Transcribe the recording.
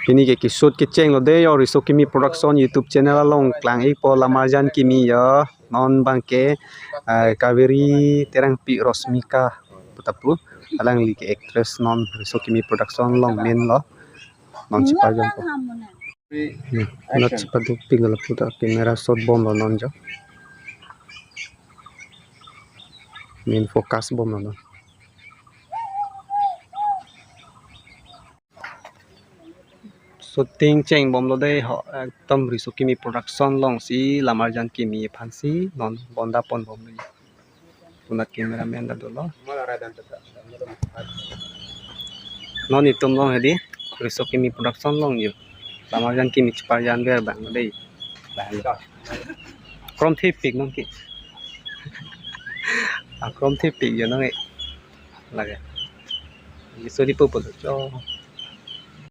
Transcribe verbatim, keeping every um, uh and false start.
Pini ke keshoot kecheng lo dei yo, Riso Kimi Production YouTube channel along klang-ikpo Lamarjan Kimi yo. Non abang ke, eh, Kaveri Terangpi Rosmika pu ta pu. Alangli ke actress non Riso Kimi Production along main lo. Non chepajonpo. Hmm, non chepadopik lo pu ta camera shot bomlo non jo. Main focus bomlo non. Shooting chengbomlo dei ho, ekdom Riso Kimi Production alongsi Lamarjan Kimi aphansi non bonda ponbomlo. Lapunat cameraman ta dolo. Non itum along hedi Riso Kimi Production along yo. Lamarjan Kimi cheparjan ver abang dei. Abang lo. Krom thepik non ke. Akrom thepik yo non ke. Lake. Iso di popo do cho.